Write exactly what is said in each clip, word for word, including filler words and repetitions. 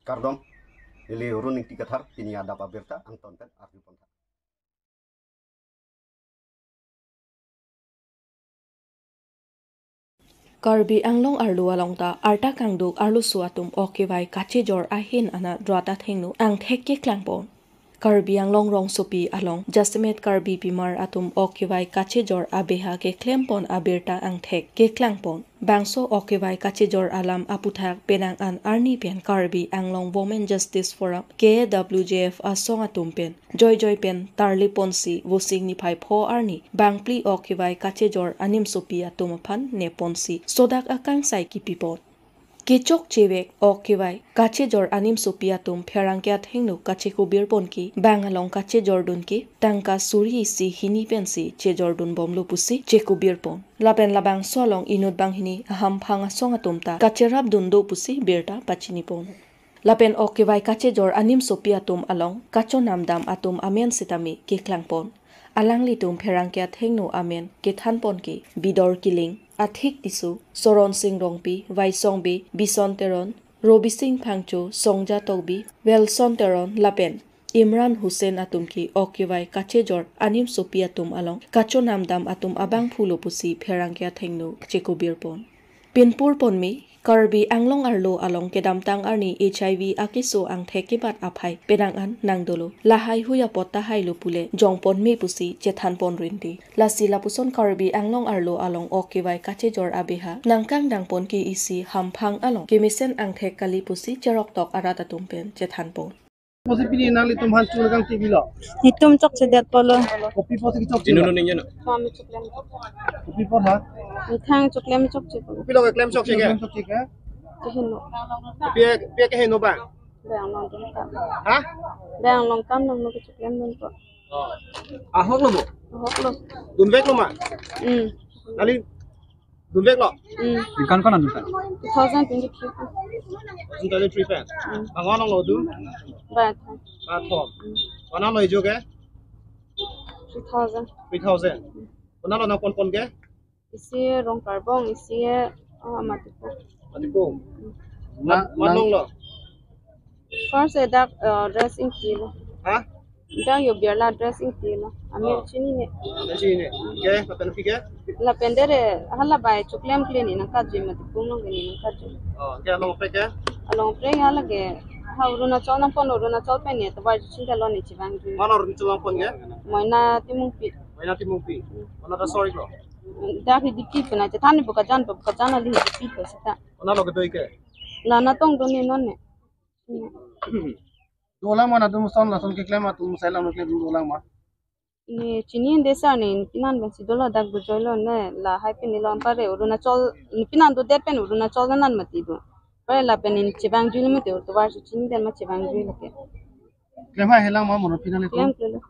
Kardom, neli Arun Ingti Kathar, pini adap abirta angton pen arju pon tha. Karbi Anglong arlo along ta arta kangduk arloso atum ok kevai kachejor ahin anat rat athengno angthek keklang pon. Karbi Anglong rongsopi along jasemet Karbi pimar atum ok kevai kachejor abeha keklem pon abirta angthek keklang pon. Bangso ok kevai kachejor alam aputhak penang an arni pen Karbi Anglong Women Justice Forum, K A W J F asong atum pen joijoi pen tarli ponsi Vosik niphai pho arni bangphli ok kevai kachejor animsopi atum aphan ne ponsi sodak akangsai kipi pon. Kechokche vek ok kevai kachejor animsopi atum pherangke athengno kachekobir pon ke bang along kachejor dun ke tangka suri isi hini pensi chejor dun bomlo pusi chekobir pon. Lapen labangso along inut banghini ahamphang asong atum ta kacherap dun do pusi birta pachini pon. Lapen ok kevai kachejor animsopi atum along kachonam dam atum amen sitame keklang pon. Alanglitum pherangke athengno amen kethan pon ke Bidor Killing, Athik Tisso, Soron Sing Rongpi, Vaisong Bey, Bison Teron, Robi Sing Phangcho, Songja Tokbi, Welson Teron lapen Imran Hussain atum ke ok kevai kachejor animsopi atum along kachonam dam atum abangphu lo pusi pherangke athengno chekobir pon. Pinpur ponme, Karbi Anglong arlo along kedamtang arni H I V akeso angthek kebat aphai penang an nang dolo. Lahai hui apot tahai lo pule jong ponme pusi chethan pon rinte. Lasi lapuson Karbi Anglong arlo along ok kevai kachejor abeha nangkangdang pon ke isi hamphang along kemesen angthek kali pusi cheroktok arat atum pen chethan pon. Kosi pini nanglitum aphan chulakang T V lo? Netum chokchedet pulo. Kopi apotsi kechokche? Jinu lo? Nung jinu. Mami choklem. Kopi apot ha? Methang choklem chokche pulo. Kopi lo keklem chokche ke? Keklem chokche ke? Keheno. Pi, pi keheno ba? Bang along dun kam. Ha? Bang along kam nangno kechoklem dun ko. Oh. Ahok lo mo? Ahok lo. Dunvek lo ma? Hmm. Nangli dunvek lo? Hmm. Ningkan ko-an dunvek? Two thousand twenty-three pen. Two thousand twenty-three pen. Hmm. Bang ko-an lo dun? Bathom. Bathom. Hmm. Ko-an lo ejo ke? Three thousand. Three thousand. Hmm. Ko-an lo nangpon pon ke? Isi Rongkarbong, isi, ah, Matipung. Matipung. Hmm. Mat, nang, mat nang- long lo? First, eh, dak, eh, dress ingti lo. Ha? Dak yo birla dress ingti lo. Ami, oh, chinine. Ami chinine. Ke, lapen aphi ke? Lapen dere, hala bai choklem kle ne nangkatjui, Matipung along ke ne nangkatjui. Oh, ke along apre ke? Along apre hala ke, ha Arunachal nangpon, Arunachal pen ne tovar chingta lo ne chevangji. Ko-an Arunachal nangpon ke? Moina Timungpi. Moina Timungpi. Hmm. Ko-an ta sorry lo? Dak Hidipi pen na chethan ne buka jan, buka jan ali Hidipi ko seta. Ko-an lo kedo ke? La natong do ne non ne. Hmm. Dolang ma, nangtum ason lason keklem atum asai alam keklem dolang ma? Ne chinine sir, ne pinan pensi dolo, dak bujoi lo ne, lahai pini lo anpar re Arunachal, ne pinan dodet pen Arunachal nan mati do. Anpar re lapen ne chevangjuilo mati, tovar si chinine ma chevangjuilo ke. Klem haihe lang ma mono pinan itu? Klem klelo.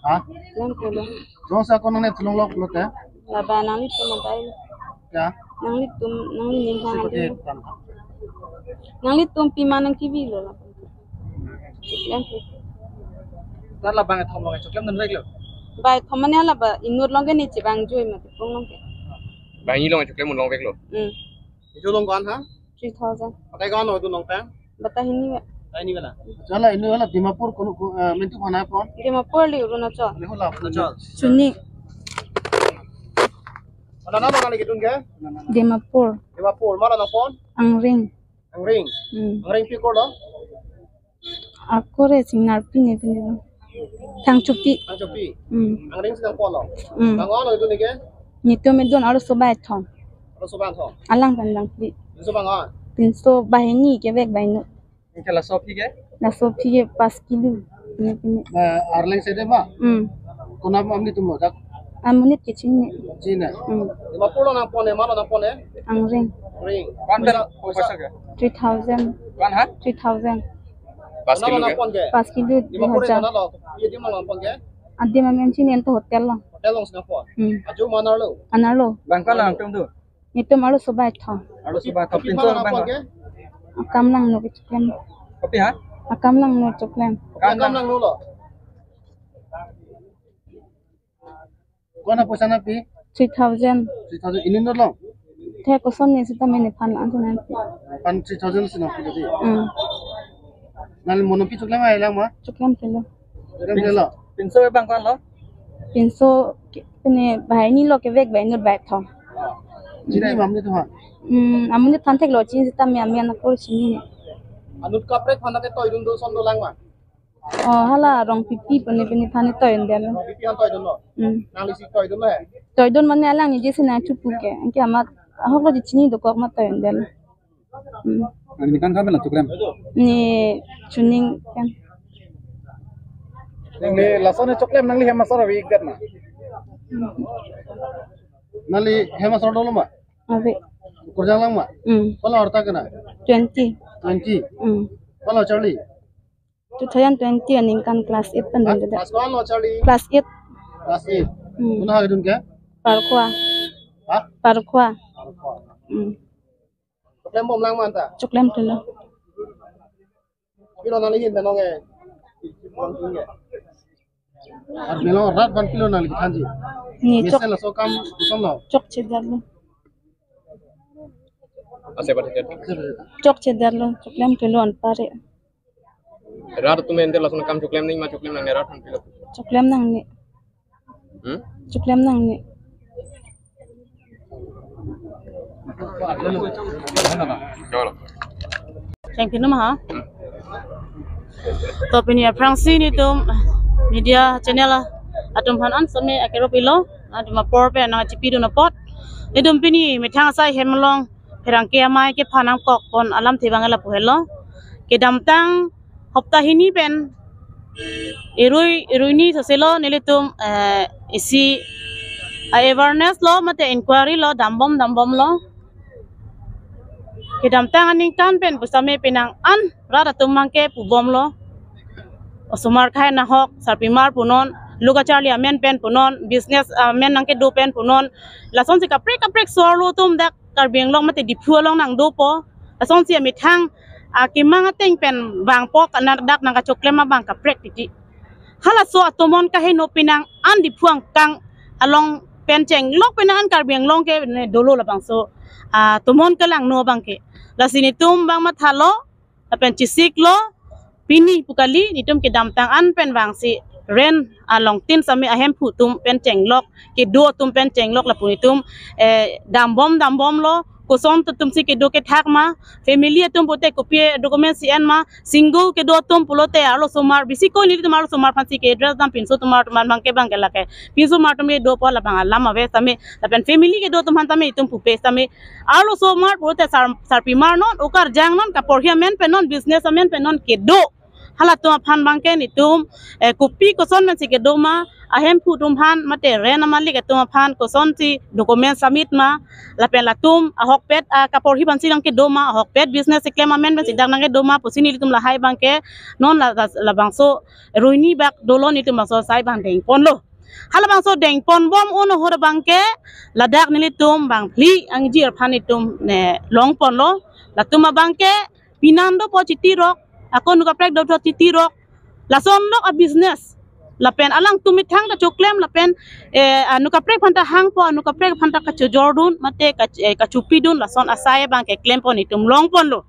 Ha? Klem klelo. Rong sa ko nangne thulong lok lote? Laba nanglitum adai lo. Ya? Nanglitum, nangli ning hang adi lo. Nanglitum pima nangkebi lo la. Klem klelo. Tar la bangkethom along choklem dunvek lo? Bangkethom mane laba inut along ke ne chevangjui Matipung along ke. Bang ini along choklem dunlongvek lo? Hmm. Ejo along ko-an ha? Three thousand. Batai ko-an lo dun along ta? Batai hini ba. Batai hini ba na? Chala, ini hala Dimapur kono ko, eh, mentu mana pon? Dimapur le Arunachal. Ini hala Arunachal. Chuni. Ko-an lo nangli kedun ke? Dimapur. Dimapur. Ko-an lo nangpon? Angring. Angring. Hmm. Angring pi korlo? Ako re Singnarpi ne pini. Thangchopi. Thangchopi. Hmm. Angring si nangponlo? Hmm. Bang ko-an lo dun ke? Netum edun arloso bathom. Arloso bathom. Alang pen bangphli. Pinso bang ko-an? Pinso banghini kevek bai no. Anke laso aphi ke? Laso aphi ke pas kilo. Pini, pini. Na, arleng sede ma? Hmm. Ko-an amonit atum lo dak? Amonit ke chinine. Chinine. Hmm. Dimapur lo nangpon ne, ko-an lo nangpon ne? Angring. Angring. Ko-an pen poisa, poisa ke? Three thousand. Ko-an ha? Three thousand. Pas kilo ke? Pas kilo dui hajar. Dimapur lo ko-an lo? Ye, adim along nangpon ke? Adim amen chinine, to hotel along. Hotel along si nangpon? Hmm. Ajo ma anerlo? Anerlo. Bang ko-an lo nangtum do? Netum arloso bathom. Arloso bathom. Pinso bang ko-an? Akam nangno kechoklem. Kopi ha? Akam nangno choklem. Akam nangno lo? Ko-an apoisa nangpi? Three thousand. Three thousand. Ini inut along? Thek koson ne sita mene phan antu nangpi. Phan three thousand si nangpi tadi? Hmm. Nangli mono pi choklem ai lang ma? Choklem thelo. Choklem thelo. Pinso abang ko-an lo? Pinso ke, pine banghini lo, kevek banghini lo, bag thong. Chini ma amonit aphan? Hmm, amonit aphan theklo, chini sita me amen ako chini. Anut kaprek aphan ke toidun do, son do lang ma? Oh, hala Rongpipi pine pine aphan toidun detlo. Rongpipi aphan toidun lo? Hmm. Nangli si toidun lo he? Toidun mane alang ni jesi nangchipu ke. Anke amat ahok lo, chini dokok amat toidun detlo. Hmm. Nangli ningkan kami lang choklem? Ni chuning kan. Nangli lason choklem nangli hem asor ave-ik det ma? Nangli hem asor dolo ma? Ave. Kurjang lang ma? Hmm. Ko-an lo arta kena? Twenty. Twenty. Hmm. Ko-an lo charli? Two thousand twenty aningkan class eight pen. Ha? Dun det. Class ko-an lo charli? Class eight. Class eight. Hmm. Konat hak dun ke? Parkua. Ha? Parkua. Parkua. Hmm. Choklem bom lang ma anta? Choklem thelo. Pilo nangli hin penong e? Ar pilo rat aphan pilo nangli kethanji? Ni chok. Mesen laso akam koson lo? Chokche detlo. Ase ba thek. Chokche detlo, choklem thelo anpare. Rat atum ente lason akam choklem nangji ma choklem nangne, rat aphan pilo? Choklem nangne. Hmm? Choklem nangne. Cholo. Thank you, nama ha. To pini aphrangsi nelitum media channel atum aphan an seme akero pilo, atum apor pen nangchipidun apot. Nelitum pini methang asai hem along pherangke amei kephan nangkokpon alamthe abang lapu helo. Kedamtang hopta hini pen irui, iruini soselo nelitum, eh, isi a-awareness lo mate inquiry lo dambom dambom lo. Kedamtang aningkan pen pusitame penang an rat atum abangke pubomlo. Osomar khai nahok, sarpimar punon, lo kacharli amen pen punon, business amen nangkedo pen punon. Lasonsi kaprek kaprek so-arlo atum dak Karbi Anglong mate Diphu along nangdopo. Lasonsi amethang akemang ateng pen vangpo, kana dak nangkachoklem abang kaprek titi. Halaso atomon kaheno penang an Diphu angkang along pen chenglok penang an Karbi Anglong ke ne dolo labangso atomon kelangno abangke. Lasi nelitum abang mathalo, lapen chesiklo, pini pu kali, nelitum kedamtang an pen vangsi rent along tin same ahemphu atum pen chenglok, kedo atum pen chenglok lapu nelitum, eh, dambom dambomlo, koson atumsi kedo kethak ma, family atum pute kopi document si en ma, single kedo atum pulote arlosomar, bisi ko nelitum arlosomar aphansi ke-address dam, pinso atum, atum abangke abangke lake. Pinso mar atum kedopo labang alam ave same, lapen family kedo atum aphan tame itum pupe same. Arlosomar pulote sar, sarpimar non, okarjang non, kaporhi amen pen non, business amen pen non kedo. Halatum aphan abangke nelitum, eh, kopi koson pensi kedo ma, ahemphu atum aphan mate rent amalik atum aphan kosonsi document submit ma, lapen latum ahokpet, ah, kaporhi aphansi nangkedo ma, ahokpet business keklem amen pensi dak nangkedo ma pusi nelitum lahai abangke non la, la, labangso ruini bak dolo, nelitum labangso asai abang dengponlo. Halabangso dengponbom un ahut abangke ladak nelitum bang phli angjir aphan nelitum ne longponlo. Latum abangke pinan dopo chitirok, ako anut kaprek dopo chitirok. Lasonlok a-business. Lapen alangtum methang ta choklem lapen, eh, anut kaprek aphan ta hangpo, anut kaprek aphan ta kachojordun mate kach-, eh, kachopidun, lason asai abangke klempon nelitum longponlo.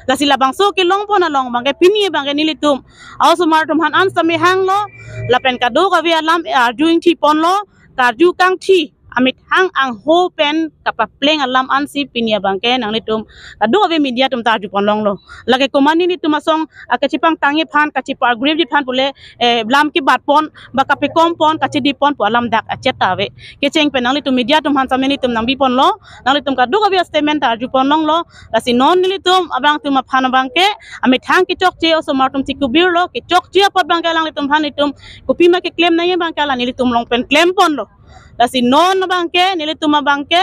Lasi labangso kelongpon along abangke pini abangke nelitum a-osomar atum aphan an same hanglo, lapen kadokave alam, eh, arju ingthiponlo, karju kangthi, amethang angho pen kapapleng alam ansi pini abangke nanglitum kadokave media atum ta arjuponlonglo. Lake komane nelitum asong akachepangtangji aphan, kachepa-agree ji aphan pule, eh, lam kebatpon, ba kapekompon, kachedipon pu alam dak achet ta ave. Kecheng pen nanglitum media atum aphan same nelitum nangbiponlo, nanglitum kadokave statement ta arjuponlonglo. Lasi non nelitum abangtum aphan abangke amethang kechokche, osomar atum chikubirlo, kechokche apot abangke alanglitum aphan nelitum kopima keklem nangji abangke la nelitum along pen klemponlo. Lasi non abangke nelitum abangke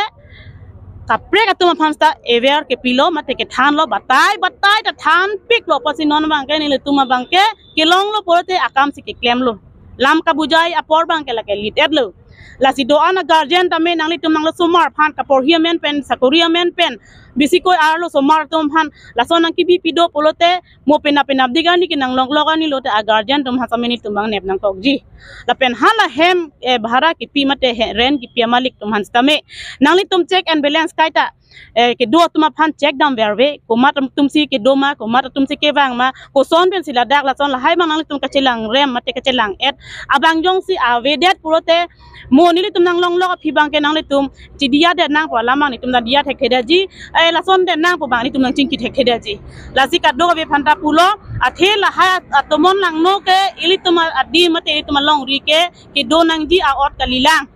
kaprek atum aphan ta aware kepilo mate kethanlo, batai batai ta thanpiklo pusi non abangke nelitum abangke kelonglo pulote akamsi keklemlo. Lam kabujai apor abangke lake lit-etlo. Lasi do-an a-guardian tame nanglitum nanglosomar aphan kaporhi amen pen, sakori amen pen, bisi ko arlosomar atum aphan lason nangkebi pido pulote mo penap penapdik ani kenang longlok ani lote a-guardian atum aphan same nelitum abang nep nangkokji. Lapen hala hem, eh, bhara kepi mate he, rent kepi amalik atum aphan sitame nanglitum check and balance kaita eh, kedo atum aphan check dam verve, komat atum si kedo ma, komat atum si kevang ma, koson pensi ladak lason lahai abang nanglitum kachelang rem mate kachelang et abang jongsi avedet pulote, mo nelitum nanglonglok aphi abangke nanglitum chidiya det nangpo alam abang nelitum ta diya thekthedetji, eh, lason det nangpo abang nelitum nangchingki thekthedetji. Lasi kadokave aphanta pulo, athe lahai at-, atomon langno ke ilitum a-, adim mate ilitum alongri ke kedo nangji a-ot kalilang.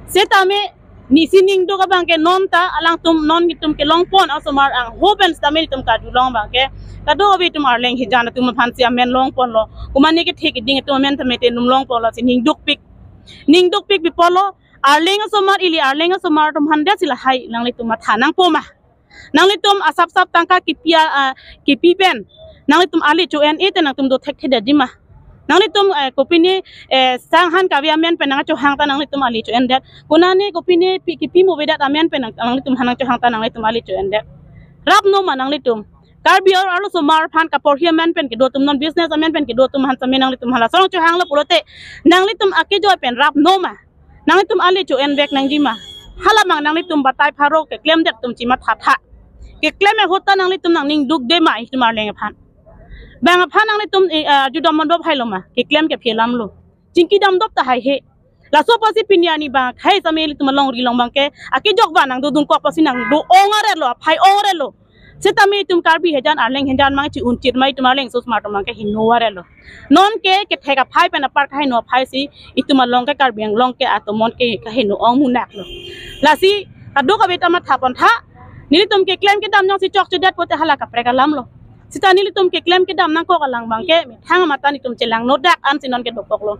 Setame nisi ningduk abangke non ta alangtum non itum kelongpon asomar angho pen setame itum karjulong abangke kadokave itum arleng hijan atum aphansi amen longponlo. Komatne kethe keding atum amen tame te num longponlo si ningdukpik. Ningdukpik pi pulo, arleng asomar ili arleng asomar atum aphan det si lahai nanglitum matha nangpo ma. Nanglitum asap sap tangka kipi a, ah, kipi pen nanglitum ali cho-en-e te nangtum do thekthedetji ma. Nanglitum, eh, kopine, eh, sang han kave amen pen nangchohang ta nanglitum ali cho-endet. Konane kopine pi, kipi mo avedet amen pen nang, nanglitum han nangchohang ta nanglitum ali cho-endet. Rapno ma nanglitum? Karbi ar-, arlo osomar aphan kaporhi amen pen kedo atum non business amen pen kedo atum aphan setame nanglitum hala sorong chohanglo pulote nanglitum akejoi pen rapno ma? Nanglitum ali cho-en vek nangji ma? Hala abang nanglitum batai pharo keklemdet atum chimathatha. Keklem ahut ta nanglitum nangning dukde ma itum arleng aphan? Bang aphan nanglitum, eh, ah, judam mondop hailo ma? Keklem ke phelamlo. Chingki damdop ta haihe. Laso apotsi pini arni abang khei setame ilitum alongri along abangke akejok abang nangdodun kok apotsi nangdo-ong arelo, aphai ong arelo. Setame itum Karbi hijan arleng hijan abang chi-un chirmai itum arleng osomar atum abangke heno arelo. Non ke kethek aphai pen apar kaheno aphai si itum along ke Karbi Anglong ke atomon ke kaheno ong munak lo. Lasi kadokave ta mathapontha. Nelitum keklem kedam jongsi chokchedet pulote hala kaprek alamlo. Seta nelitum keklem kedam nangkok alang abangke methang mata nelitum chelangno dak ansi non ke dokoklo.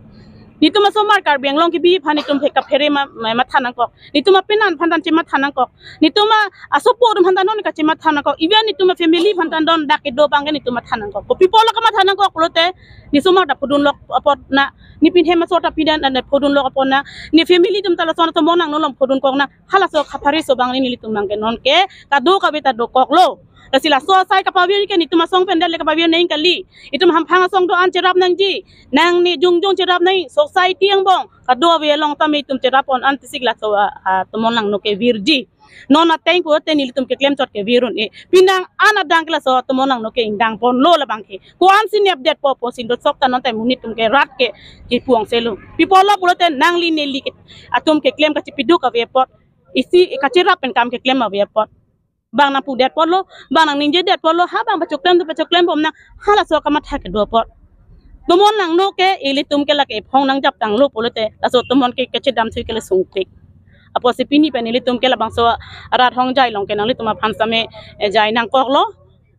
Nelitum asomar Karbi Anglong kebi aphan nelitum phe-, kaphere ma, ma, matha nangkok. Nelitum apenan aphan tan chematha nangkok. Nelitum a-, asopo atum aphan tan non kachematha nangkok. Even nelitum a-family aphan tan don dak kedo abangke nelitum matha nangkok. Kopi pulo kamatha nangkok pulote, ne osomar ta phodunlok apot na, ne pinhem asor ta pidan, ne phodunlok apot na, ne family atum ta lason atomon langno along phodunkok na, halaso kapharso abang nelitum abangke non ke kadokave ta dokoklo. Lasi laso asai kapavir ke nelitum asong pen det le kapavir nangji kali. Itum hamphang asong do-an cherap nangji. Nangne jongjong cherap nang, society angbong kadokave along tame itum cherap-on an tisik laso a, atomon langno ke virji. Non ateng pulote nelitum keklem chot ke virun e. Pinang an adang ke laso atomon langno ke ingdangponlo labangke. Ko-ansi nepdetpo pusi dosok ta non ta monit atum ke rat ke kipu-ong selo. Pi pulo pulote nangli neli ke atum keklem kachipiduk ave apot. Isi kacherap pen kam keklem ave apot. Bang nangpudetpo lo, bang nangningjedetpo lo, ha bang pachoklem do pachoklembom nang, halaso kamatha kedo apot. Atomon langno ke ilitum ke lake ephong nangjaptanglo pulote, laso atomon ke kachedam thu ke le sungpik. Apotsi pini pen ilitum ke labangso arat hongjai along ke nanglitum aphan setame, eh, jai nangkoklo.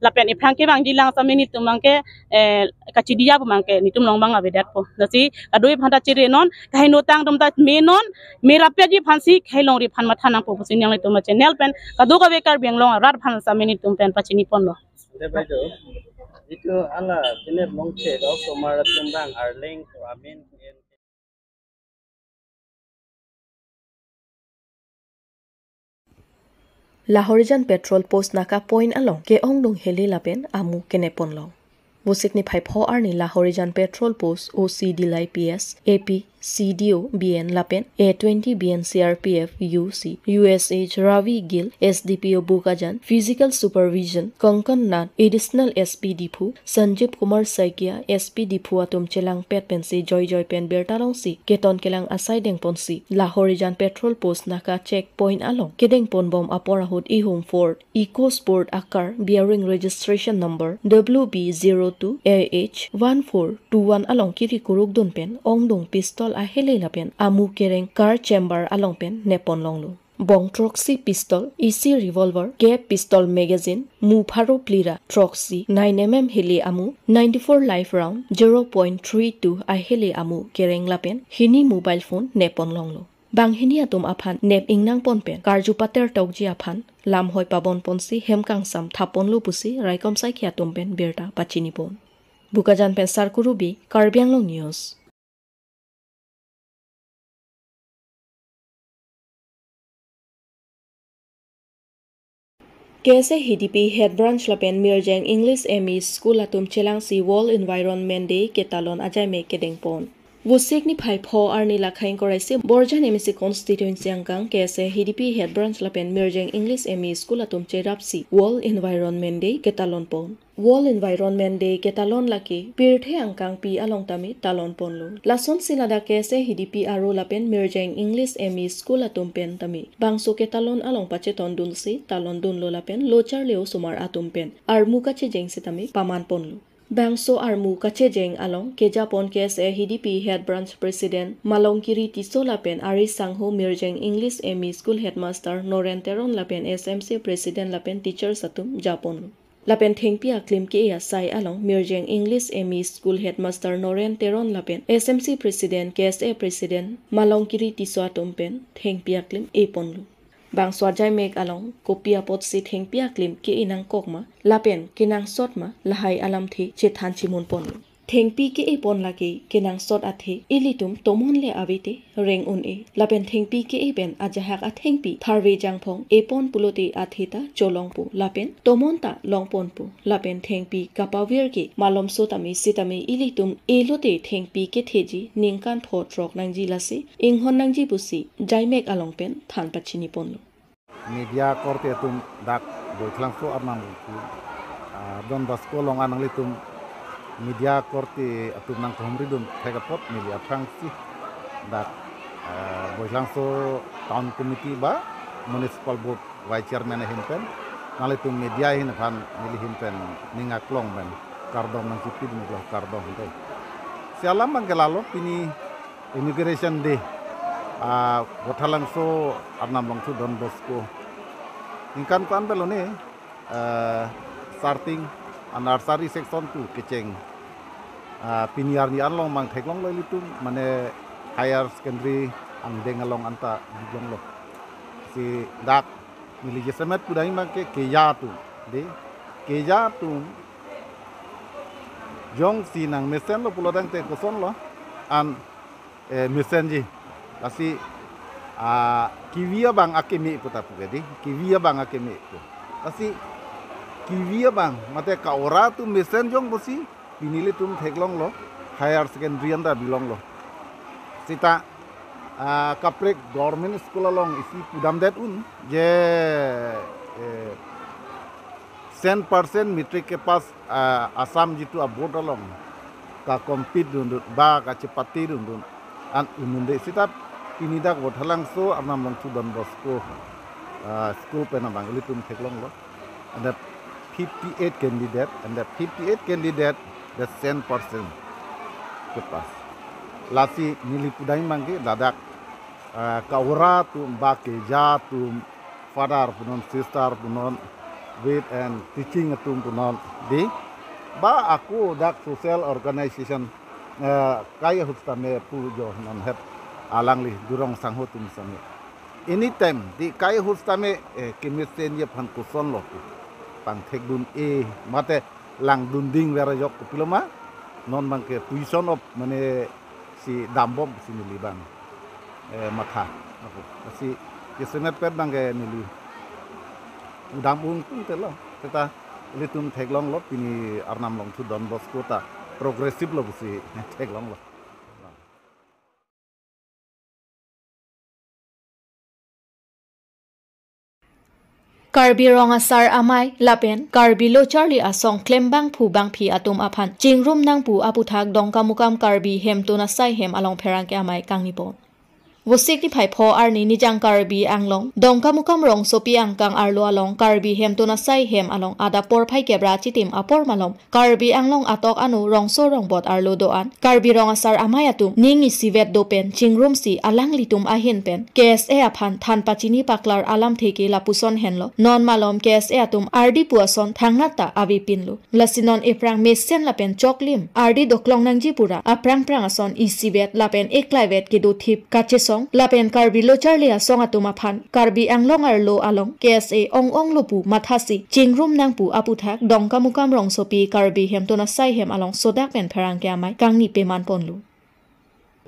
Lapen iphrang kevangji lang setame nelitum abangke, eh, kachidiya pu abangke nelitum along abang avedetpo. Lasi kadokave aphanta chere non, kaheno tang atum ta me non, me rapji aphansi khei longri aphan matha nangpo pusi nanglitum a-channel pen kadokave Karbi Anglong arat aphan setame nelitum pen pachiniponlo. Dei bai do. Itu ala tinep longche do osomar atum abang arleng amen. Lahorijan Patrol Post naka point along ke-ongdung hele lapen amu keneponlong. Vosik niphai pho arni Lahorijan Patrol Post O C Dillai P S, A P C D O B N lapen A twenty B N C R P F U C, U S H Ravi Gill, S D P O Bokajan, Physical Supervision Kankan Nath, Additional S P Diphu Sanjeev Kumar Saikia, S P Diphu atum chelangpet pensi joijoi pen birta longsi keton kelang asai dengponsi Lahorijan Patrol Post naka checkpoint along kedengponbom apor ahut ihum Ford EcoSport a-car bearing registration number W B zero two A H one four two one along kiri kurukdun pen ongdung pistol ahele lapen amu kereng car chamber along pen neponlonglo. Bong throksi pistol, isi revolver, kep pistol magazine, mu pharo plira, throksi, nine M M hele amu, ninety-four live round, zero point three two ahele amu kereng lapen hini mobile phone neponlonglo. Banghini atum aphan nep ingnangpon pen karju pater tokji aphan lamhoi pabonponsi hem kangsam thaponlo pusi raikom saikhi atum pen birta pachinipon. Bokajan pen Sarkuru Bey, Karbi Anglong News. K S A Hidipi Head Branch lapen Mirjeng English M E School atum chelangsi World Environment Day ketalon ajaimek kedengpon. Vosik niphai pho arni lakhai ingkoi ra isi Borjan M A C constituency angkang K S A H D P head branch lapen Mirjeng English M E school atum cherapsi World Environment Day ketalon pon. World Environment Day ketalon lake pirthe angkangpi along tame talon ponlo. Lasonsi ladak K S A H D P aro lapen Mirjeng English M E school atum pen tame bangso ketalon along pachetondunsi talondunlo lapen locharli osomar atum pen armu kachejeng sitame paman ponlo. Bangso armu kachejeng along kejapon K S A H D P head branch president Malongkiri Tisso lapen ari sangho Mirjeng English M E school headmaster Noren Teron lapen S M C president lapen teachers atum japonlo. Lapen thengpi aklim ke-e asai along Mirjeng English M E school headmaster Noren Teron lapen S M C president, K S A president Malongkiri Tisso atum pen thengpi aklim eponlo. Bangso ajaimek along kopi apotsi thengpi aklim ke-e nangkok ma lapen kenangsot ma, lahai alamthe chethan chimun ponlo. Thengpi ke-e pon lake kenangsot athe ilitum tomon le ave te reng un-e. Lapen thengpi ke-e pen ajahak athengpi tharve jangphong epon pulote athe ta cholongpo lapen tomon ta longponpo. Lapen thengpi kapavir ke malomso tame sitame ilitum elote thengpi ketheji ningkan pho throk nangji, lasi inghon nangji pusi jaimek along pen than pachini ponlo. Media korte atum dak Boithalangso Arnam Longthu, ah, Don Bosco along nanglitum media korte atum nangkehumridun thek apot neli aphrangsi dak, ah, Boithalangso Town Committee ba Municipal Board Vice Chairman ahin pen nanglitum media ahin aphan neli ahin pen ning aklong pen kardom nangchipidunlo, kardom dei. Si alam abang ke lalo, pini inauguration day, ah, Boithalangso Arnam Longthu Don Bosco. Ningkan ko-an pulo ne, ah, starting, ah, nursery section to kecheng. Ah, pini arni along abang theklonglo ilitum, mane higher secondary angdeng along anta theklonglo. Si dak neli jasemet pudam abang ke keja atum, dei, keja atum jongsi nangmesenlo pulotangte kosonlo, an, eh, mesenji. Lasi, ah, kevi abang akeme pu ta pu ke dei, kevi abang akeme pu. Lasi kevi abang mate ka-ora atum mesen jong pusi pini ilitum theklonglo, higher secondary anta bilonglo. Sita, ah, kaprek government school along isi pudamdet un je, eh, cent percent matric ke pass, ah, Assam jitu a-board along ka-compete dundun ba kachepate dundun an un-un dei. Sita pini dak Boithalangso Arnam Longthu Don Bosco, ah, school pen abang ilitum theklonglo. And the fifty-eight candidate, and the fifty-eight candidate, the cent percent ke pass. Lasi neli pudam abang ke ladak, ah, ka-ora atum ba keja atum, father punon, sister punon, with and teaching atum punon, dei, ba ako dak social organization, eh, kai ahut tame pu jo non het alangli durong sangho atum same. Anytime dei kai ahut tame, eh, kemesenji aphan kosonlo pu pangthekdun-e mate langdunding vera jok kopilo ma, non abang ke position of mane si dambom si neli abang, eh, matha. Ako si jasemet pet abang ke neli pudam ung tung telo. Sita ilitum theklonglo pini Arnam Longthu Don Bosco ta progressive lo pusi theklonglo. Karbi Rong Asar Amei lapen Karbi Locharli Asong klembangphu bangphi atum aphan chingrum nangpu aputhak Dongkamukam Karbi Hemtun Asai Hem along pherangke amei kangni pon. Vosik niphai pho arni Nijang Karbi Anglong Dongkamukam rongsopi angkang arlo along Karbi Hemtun Asai Hem along adap porphai kep ra chitim apor malom Karbi Anglong atok anu rongso rongbot arlo do-an Karbi Rong Asar Amei atum ning isivet do pen chingrumsi alanglitum ahin pen K S A aphan than pachini paklar alamthe ke lapuson henlo. Non malom K S A atum ardi pu ason thangnat ta avepinlo. Lasi non ephrang mesen lapen choklim ardi doklong nangji pura aphrang phrang ason isivet lapen eklaivet kedothip kachesong lapen Karbi Locharli Asong atum aphan Karbi Anglong arlo along K S A ong-onglo pu mathasi chingrum nangpu aputhak Dongkamukam rongsopi Karbi Hemtun Asai Hem along sodak pen pherangke amei kangni peman ponlo.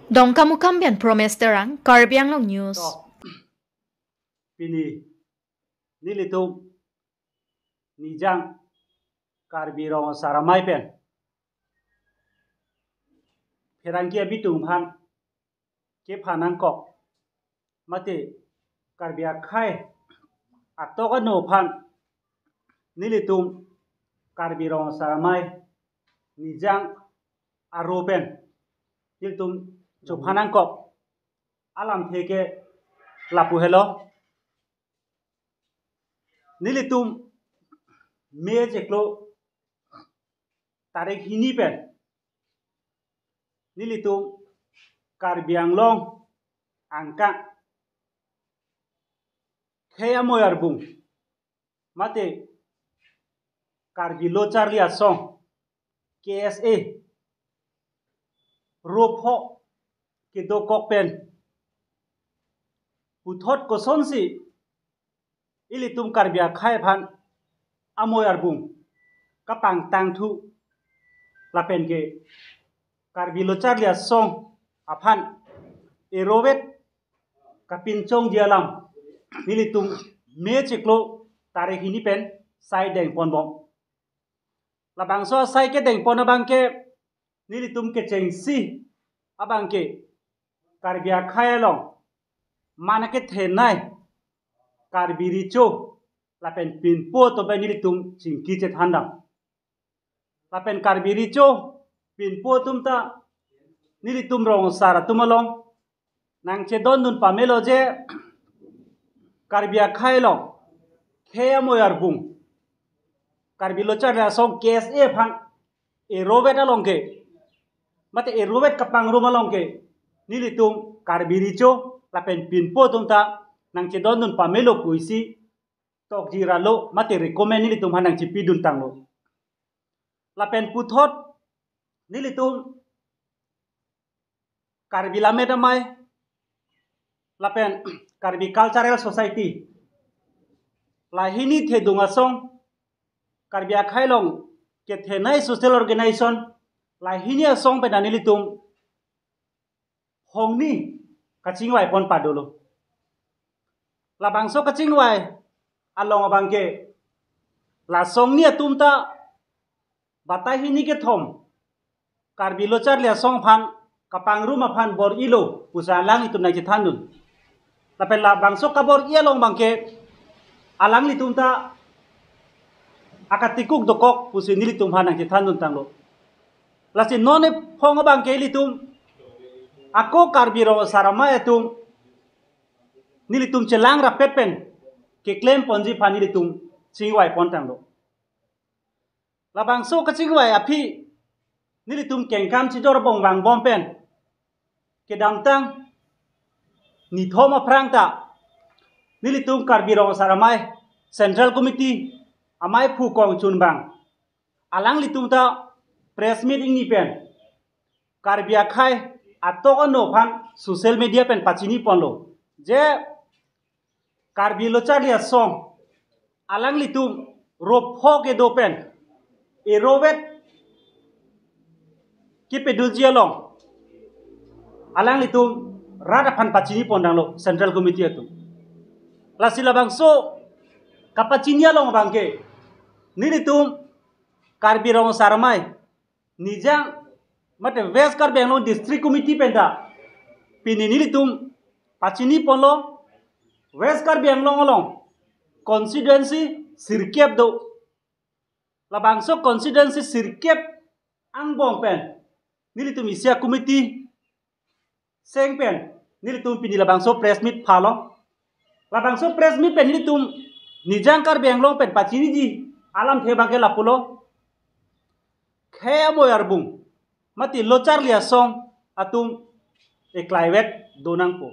Dongkamukam pen Promes Terang, Karbi Anglong News. To, pini nelitum Nijang Karbi Rong Asar Amei pen Pherangke abitung aphan kephan nangkok, mate Karbi akhei atok ano aphan nelitum Karbi Rong Asar Amei Nijang aro pen nelitum chophan nangkok alamthe ke lapu helo. Nelitum May chiklo tarik hini pen nelitum Karbi Anglong angkang khei amoi arbung, mate Karbi Lo Charli Asong, K S A, ropho kedokok pen puthot kosonsi ilitum Karbi akhei aphan amoi arbung kapangtangthu lapen ke Karbi Lo Charli Asong aphan erovet kapinchongji alam nelitum May chiklo tarik hini pen sai dengponbom. Labangso asai kedengpon abangke nelitum kechengsi abangke Karbi akhei along mana kethenei Karbi Recho lapen pinpo atum pen nelitum chingki chethandam. Lapen Karbi Recho pinpo atum ta nelitum rong asar atum along nangchedondun pamelo je Karbi akhei along khei amoi arbung Karbi Lo Charli Asong K S A aphan erovet along ke, mate erovet kapangrum along ke nelitum Karbi Recho lapen pinpo atum ta nangchedondun pamelo pusi tokji ralo mate recommend nelitum aphan nangchipidun tanglo. Lapen puthot nelitum Karbi Lammet Amei lapen Karbi Cultural Society, lahini thedung asong, Karbi akhei along kethenei social organization, lahini asong pen nelitum hongni kachingvaipon padolo. Labangso kachingvai along abangke la asongni atum ta batai hini kethom Karbi Lo Charli Asong aphan kapangrum aphan bor-ilo pusi alanglitum nangchethandun. Lapen labangso kabor-i along abangke alanglitum ta akatikuk dokok pusi nelitum aphan nangchethandun tanglo. Lasi non ephong abangke ilitum ako Karbi Rong Asar Amei atum nelitum chelang rapet pen keklemponji aphan nelitum chingvaipon tanglo. Labangso kachingvai aphi nelitum kengkam chijor bong vangbom pen kedamtang nithom aphrang ta nelitum Karbi Rong Asar Amei Central Committee amei phu kongchunbang alanglitum ta press meet ingni pen Karbi akhei atok ano aphan social media pen pachiniponlo je Karbi Lo Charli Asong alanglitum ropho kedo pen erovet kepeduji along alanglitum rat aphan pachinipon tanglo Central Committee atum. Lasi labangso kapachini along abangke nelitum Karbi Rong Asar Amei Nijang mate West Karbi Anglong District Committee pen ta pini nelitum pachiniponlo West Karbi Anglong along constituency sirkep do. Labangso constituency sirkep angbong pen nelitum isi a-committee seng pen nelitum pini labangso press meet phalo. Labangso press meet pen nelitum Nijang Karbi Anglong pen pachiniji alamthe abangke lapulo. Khei amoi arbung mate Lo Charli Asong atum eklaivet donangpo.